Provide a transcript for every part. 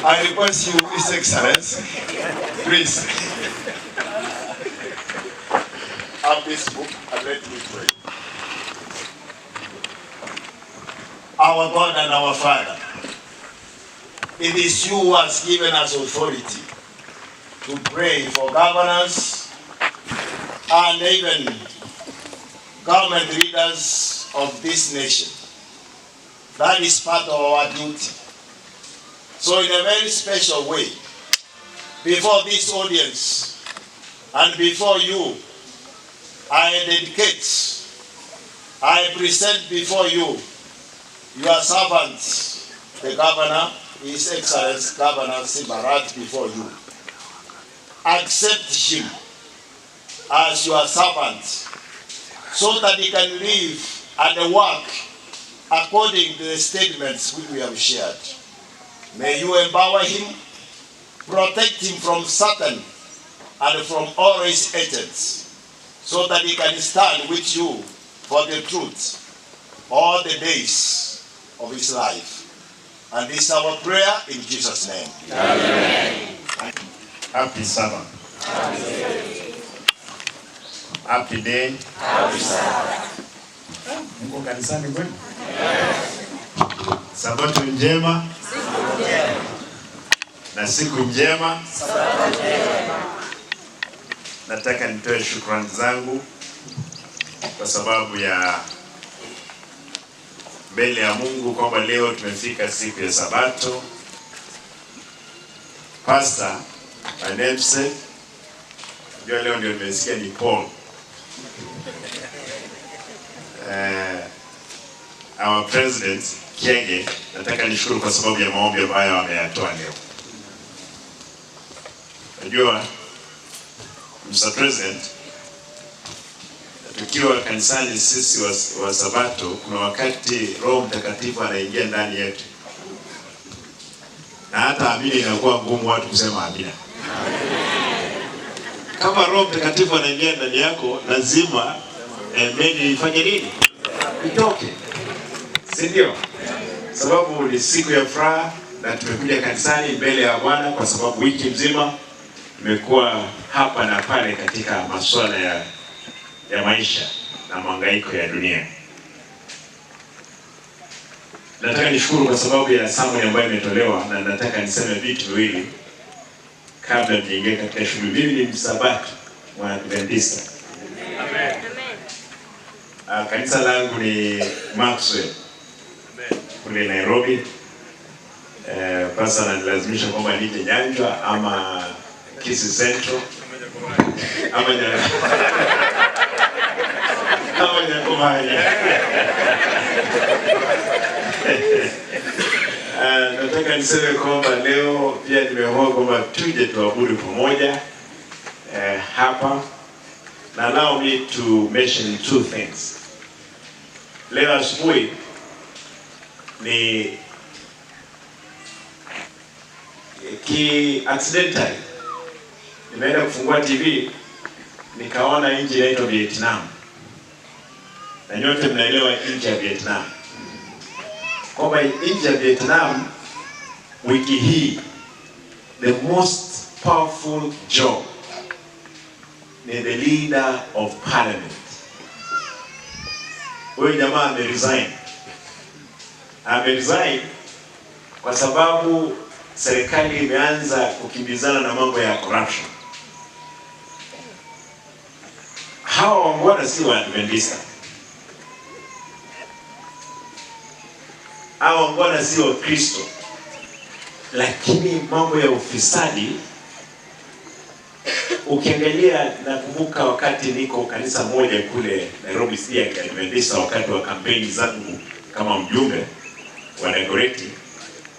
I request you, His Excellency, please have this book and let me pray. Our God and our Father, it is you who has given us authority to pray for governors and even government leaders of this nation. That is part of our duty. So in a very special way, before this audience and before you, I dedicate, I present before you your servant, the governor, His Excellency Governor Simba Arati, before you. Accept him as your servant so that he can live and work according to the statements which we have shared. May you empower him, protect him from Satan and from all his agents, so that he can stand with you for the truth all the days of his life. And this is our prayer in Jesus' name. Amen. Happy Sabbath. Happy day. Happy Sabbath. Mko kanisani kweli? Sabato njema na siku njema. Nataka nitoe shukrani zangu kwa sababu ya mbele ya Mungu kwamba leo tumefika siku ya Sabato. Pastor, my namesake, najua leo ndio nimesikia ni Paul. Our president Kienge, nataka nishukuru kwa sababu ya maombi ambayo ameyatoa leo. Najua Mr. President, tukiwa kanisani sisi wa Sabato, kuna wakati Roho Mtakatifu anaingia ndani yetu, na hata amina inakuwa ngumu watu kusema amina. Kama Roho Mtakatifu anaingia ndani yako, lazima amen ifanye nini? Itoke, si ndio? Sababu ni siku ya furaha na tumekuja kanisani mbele ya Bwana kwa sababu wiki mzima tumekuwa hapa na pale katika masuala ya maisha na mahangaiko ya dunia. Nataka nishukuru kwa sababu ya sermon ambayo imetolewa, na nataka niseme vitu viwili kabla niingie katika shughuli. Mimi ni Msabato Mwadventista. Amen. Kanisa langu ni Maxwell kule Nairobi. Pastor ananilazimisha kwamba nije Nyanjwa ama Kisii Central ama Nyakomanya. Nataka niseme kwamba leo pia nimeamua kwamba tuje tuabudu pamoja hapa, na allow me to mention two things. Leo asubuhi ni ki accidentally nimeenda kufungua TV nikaona nchi inaitwa Vietnam, na nyote mnaelewa nchi ya Vietnam, kwamba nchi ya Vietnam wiki hii the most powerful job ni the leader of parliament. Huyu jamaa ameresign, ameresign kwa sababu serikali imeanza kukimbizana na mambo ya corruption. Hawa wangwana si Waadventista, hawa wangwana si Wakristo, lakini mambo ya ufisadi ukiangalia, nakumbuka wakati niko kanisa moja kule Nairobi, si ya Kiadventista, wakati wa kampeni zangu kama mjumbe wa Dagoretti,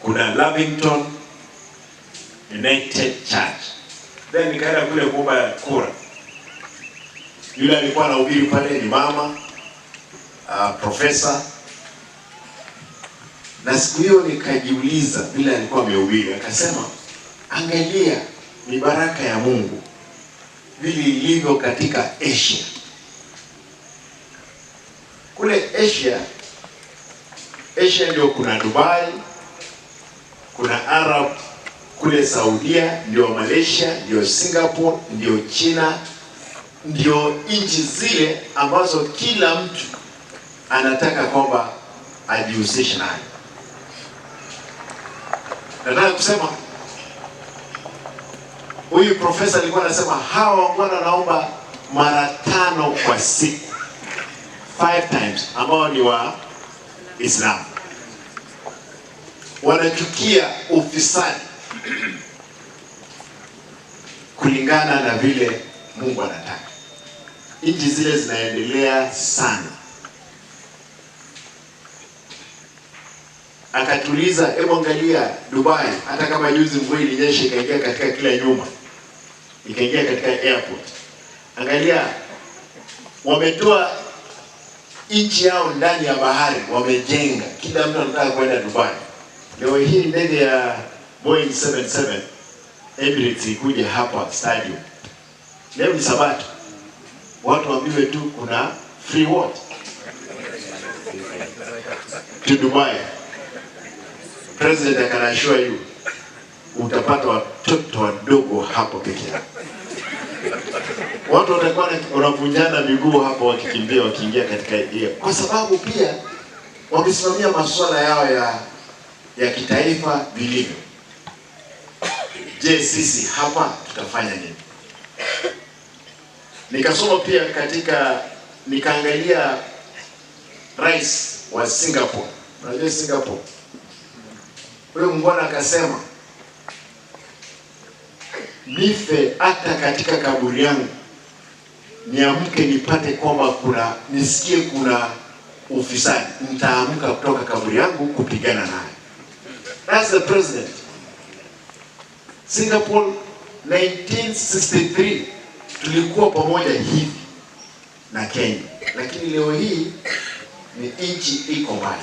kuna Lavington United Church, then nikaenda kule kuomba kura. Yule alikuwa anahubiri pale ni mama profesa, na siku hiyo nikajiuliza vile alikuwa amehubiri, akasema angalia, ni baraka ya Mungu vile ilivyo katika Asia. Kule Asia, Asia ndio kuna Dubai, kuna Arab Kule Saudia, ndio Malaysia, ndio Singapore, ndio China, ndio nchi zile ambazo kila mtu anataka kwamba ajihusishe nayo. Nataka kusema huyu profesa alikuwa anasema hawa wangwana wanaomba mara 5 kwa siku, 5 times, ambao ni wa Islam. Wanachukia ufisadi kulingana na vile Mungu anataka. Nchi zile zinaendelea sana. Akatuliza, hebu angalia Dubai, hata kama juzi mvua ilinyesha ikaingia katika kila nyumba, ikaingia katika airport. Angalia, wametoa nchi yao ndani ya bahari, wamejenga. Kila mtu anataka kwenda Dubai. Leo hii ndege ya Boeing 77 Emirates ikuja hapa stadium. Leo ni Sabato. Watu waambiwe tu kuna free what? To Dubai. President, I can assure you, utapata watoto wadogo hapo peke yao. Watu watakuwa wanavunjana miguu hapo wakikimbia wakiingia katika hiyo. Kwa sababu pia wamesimamia masuala yao ya kitaifa vilivyo. Je, sisi hapa tutafanya nini? Nikasoma pia katika, nikaangalia rais wa Singapore. Unajua Singapore? Huyo mbwana akasema, nife hata katika kaburi yangu, niamke nipate kwamba kuna, nisikie kuna ufisadi, nitaamka kutoka kaburi yangu kupigana naye. That's the president. Singapore 1963 tulikuwa pamoja hivi na Kenya, lakini leo hii ni nchi iko mbali.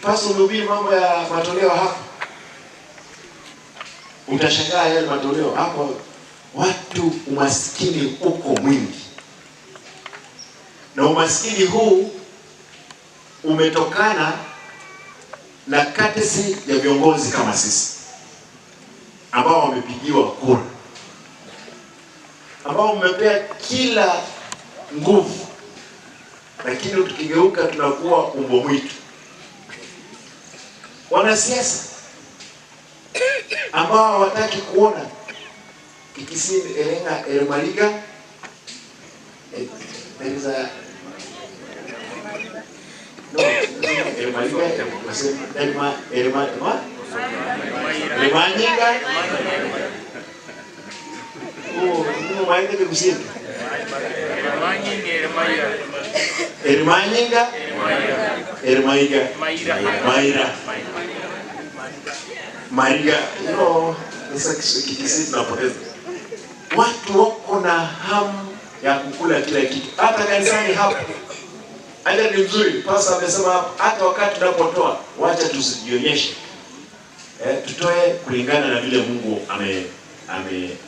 Pastor, umehubiri mambo ya matoleo hapa, utashangaa yale matoleo hapa, watu umaskini uko mwingi, na umaskini huu umetokana na courtesy ya viongozi kama sisi ambao wamepigiwa kura, ambao mmepea kila nguvu, lakini tukigeuka tunakuwa umbo mwitu. Wanasiasa ambao hawataki kuona Kikisii Erenga Eremaliga, there is a no Eremaliga, Erema, Erema, what? Eremanyinga. Oh, no, why did you say it? Eremanyinga, Eremaiga, Maira, Mariga. No, sasa Kikisii tunapoteza. Watu wako na hamu ya kukula kila kitu. Hata kanisani hapo. Hata ni mzuri, pastor amesema hapo, hata wakati tunapotoa, wacha tusijionyeshe. Tutoe kulingana na vile Mungu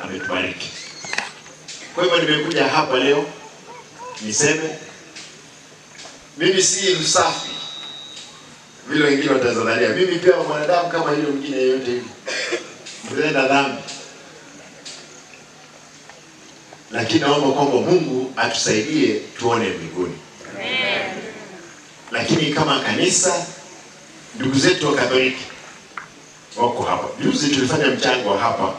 ametubariki. Kwa hivyo nimekuja hapa leo niseme mimi si msafi vile wengine watazania. Mimi pia mwanadamu kama yule mwingine yeyote hivi. Mtenda dhambi. Lakini naomba kwamba Mungu atusaidie tuone mbinguni. Amen. Lakini kama kanisa, ndugu zetu wa Katoliki wako hapa. Juzi tulifanya mchango hapa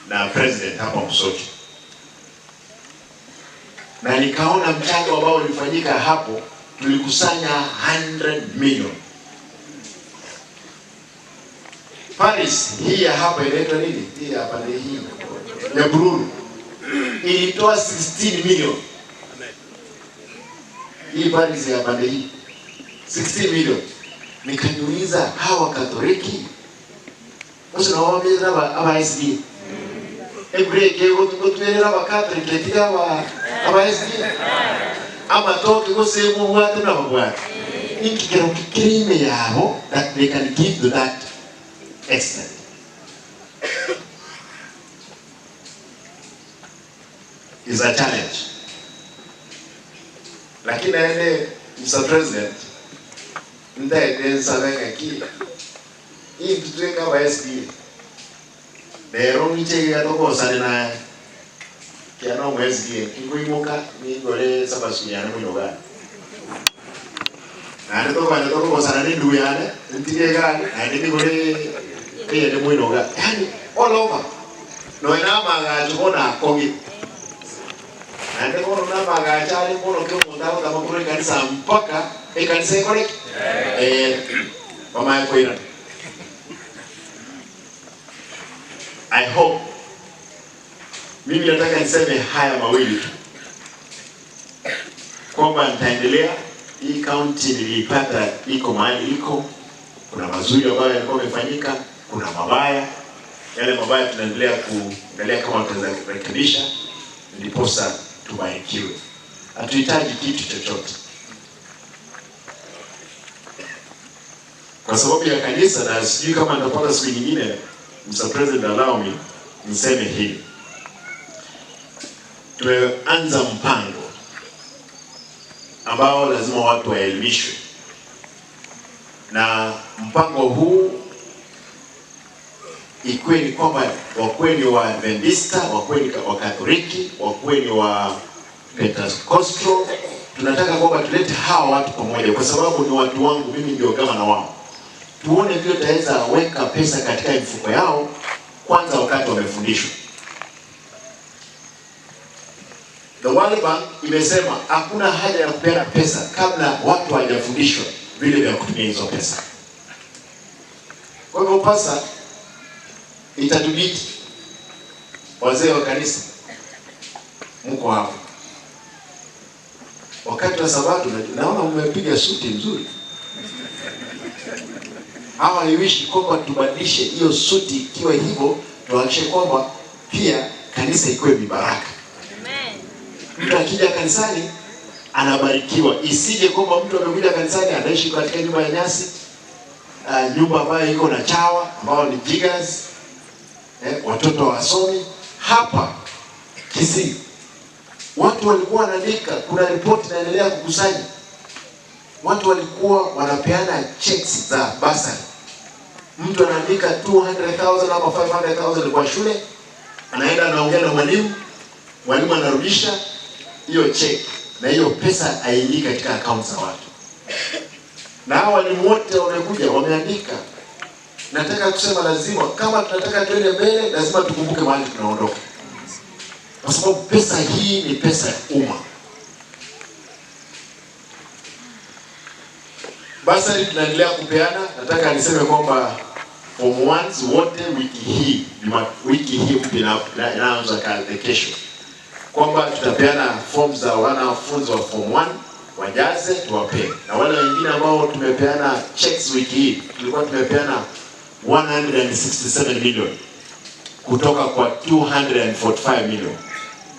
na president hapa Msoti. Na nikaona mchango ambao ulifanyika hapo, tulikusanya 100 million. Paris hii ya hapa inaitwa nini? Hii hapa ni hii ya Bururu. Ilitoa 16 million. Hii Paris ya pande hii 16 million. Nikajiuliza hawa Katoliki bose nawaambia aba SD. Ebreke gotwera aba Catholic etika aba SD. Ama toke gose mu watu na babwate. Inkigero kikrime yabo that they can give to that extent. Is a challenge. Lakini ene Mr. President, ndaye densa venga ki Intwe kama SDA rero ngiche gatogosane na kiano mu SDA ingoimuka ningore sabasunyana mu Uganda nande tokwana tokogosana n'endugu yane ntige gani nande nigore eyende mwinoga, yani all over noena amagacho bona akogi nande kono namagacho ari kono kiomundu agotama korwa ekanisa mpaka ekanisa ekoreki mamaye koirana. I hope, mimi nataka niseme haya mawili tu kwamba nitaendelea. Hii county niliipata iko mahali iko, kuna mazuri ambayo yalikuwa yamefanyika, kuna mabaya. Yale mabaya tunaendelea kuangalia kama tutaweza kurekebisha, ndiposa tubarikiwe. Hatuhitaji kitu chochote kwa sababu ya kanisa, na sijui kama nitapata siku nyingine. Mr. President, allow me niseme hili. Tumeanza mpango ambao lazima watu waelimishwe, na mpango huu ikuwe ni kwamba wakuwe ni wa Adventista, wakuwe ni wa Katoliki, wakuwe ni wa Pentecostal. Tunataka kwamba tulete hawa watu pamoja, kwa sababu ni watu wangu, mimi ndio gavana wao. Tuone vile tutaweza weka pesa katika mifuko yao kwanza wakati wamefundishwa. The World Bank imesema hakuna haja ya kupeana pesa kabla watu hawajafundishwa vile vya kutumia hizo pesa. Kwa hivyo pasa itatubidi wazee wa kanisa mko hapo wakati wa Sabato, naona mmepiga suti nzuri. Hawa haiwishi kwamba tubadilishe hiyo suti ikiwa hivyo, tuhakikishe kwamba pia kanisa ikuwe mibaraka. Mtu akija kanisani anabarikiwa, isije kwamba mtu amekuja kanisani anaishi katika nyumba ya nyasi, nyumba ambayo iko na chawa ambao ni jiggers, watoto wasomi. Hapa Kisii watu walikuwa wanaandika, kuna ripoti inaendelea kukusanya, watu walikuwa wanapeana checks za basari. Mtu anaandika 200,000 ama 500,000 kwa shule, anaenda anaongea na mwalimu, mwalimu anarudisha hiyo check na hiyo pesa haingii katika account za watu. Na hao walimu wote wamekuja wameandika. Nataka kusema lazima, kama tunataka tuende mbele, lazima tukumbuke mahali tunaondoka, kwa sababu pesa hii ni pesa ya umma. Basari tunaendelea kupeana. Nataka niseme kwamba form ones wote wiki hii, wiki hii mpya inaanza kazi kesho, kwamba tutapeana forms za wanafunzi wa form 1 wajaze tuwape, na wale wengine ambao tumepeana checks wiki hii, tulikuwa tumepeana 167 million kutoka kwa 245 million.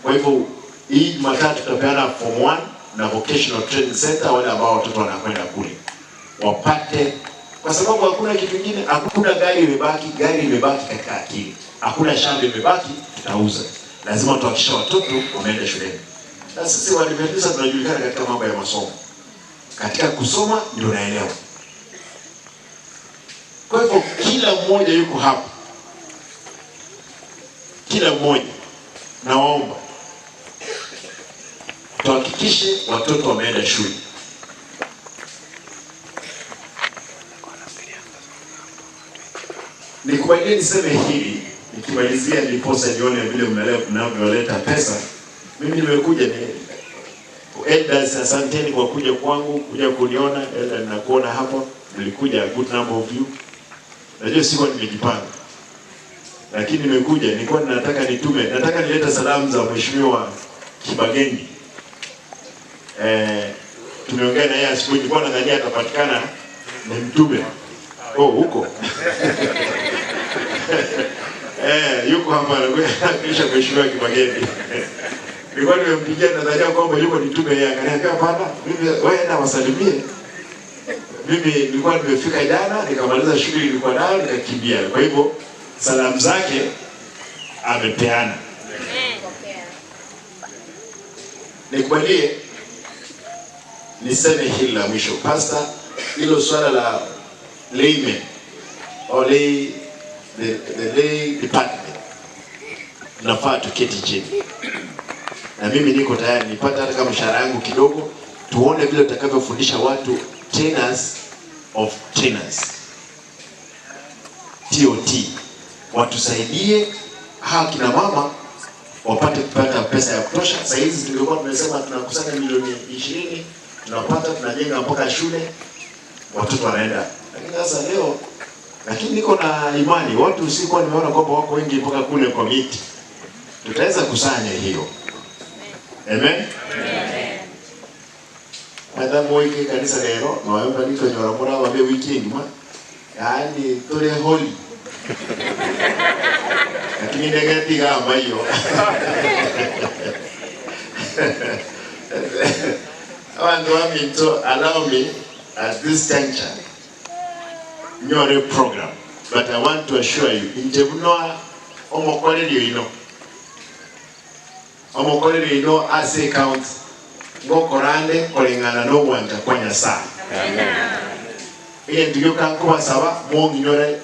Kwa hivyo hii Jumatatu tutapeana form 1 na vocational training center, wale ambao watoto wanakwenda kule wapate, kwa sababu hakuna kitu kingine, hakuna gari imebaki, gari imebaki katika akili, hakuna shamba imebaki, tutauza. Lazima tuhakikishe watoto wameenda shuleni. Na sisi Waadventista tunajulikana katika mambo ya masomo, katika kusoma ndio naelewa. Kwa hivyo kila mmoja yuko hapa, kila mmoja nawaomba tuhakikishe watoto wameenda shule. Nikubalie niseme hili nikimalizia, ndiposa nione vile mnavyoleta pesa. Mimi nimekuja ni elders, asanteni kwa kuja kwangu, kuja kuniona. Elder, ninakuona hapo, nilikuja good number of you. Najua sikuwa nimejipanga, lakini nimekuja, nilikuwa nataka nitume, nataka nilete salamu za Mheshimiwa Kibagendi. Tumeongea na yeye asubuhi, nilikuwa nadhania atapatikana ni mtume. Oh, huko. Yuko hapa anakuja Mheshimiwa Kibagendi. Nilikuwa nimempigia nadhania kwamba yuko nitume yeye, akaniambia hapana, mimi wewe enda wasalimie. Mimi nilikuwa nimefika jana nikamaliza shughuli nilikuwa nayo nikakimbia. Kwa hivyo salamu zake amepeana. Nikubalie niseme hili la mwisho, Pastor, hilo swala la laymen or lay, the lay department, tunafaa tuketi chini, na mimi niko tayari nipate hata kama mshahara yangu kidogo, tuone vile tutakavyofundisha watu trainers of trainers, TOT, watusaidie hawa kina mama wapate kupata pesa ya kutosha. Saa hizi tungekuwa tumesema tunakusanya milioni 20, tunapata, tunajenga mpaka shule, watoto wanaenda. Lakini sasa leo, lakini niko na imani watu sikuwa nimeona kwamba wako wengi mpaka kule kwa miti, tutaweza kusanya hiyo. Amen. Madamu wiki kanisa lero noyomba nitonyora mura babe wiki engima, yaani tuli holy, lakini ndegetiga amaiyo. Abantu baminto, allow me at this juncture nyore program, but I want to assure you nje buno omokorerio ino, omokorerio ino ase account ngokorande kolengana n'obwanja kwa Nyasaye. Iye ndiyo kankubasaba mwong'inyore.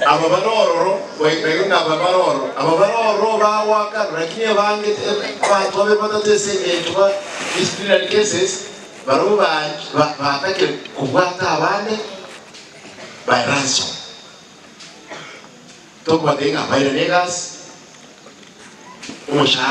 Aba barororo baiguna, aba barororo, aba barororo bawaka, lakini abange abantu babe batatese eng'encho ba disciplinary cases baro batake kubwata abande by ransom, tokubatenga baire negas omushahara.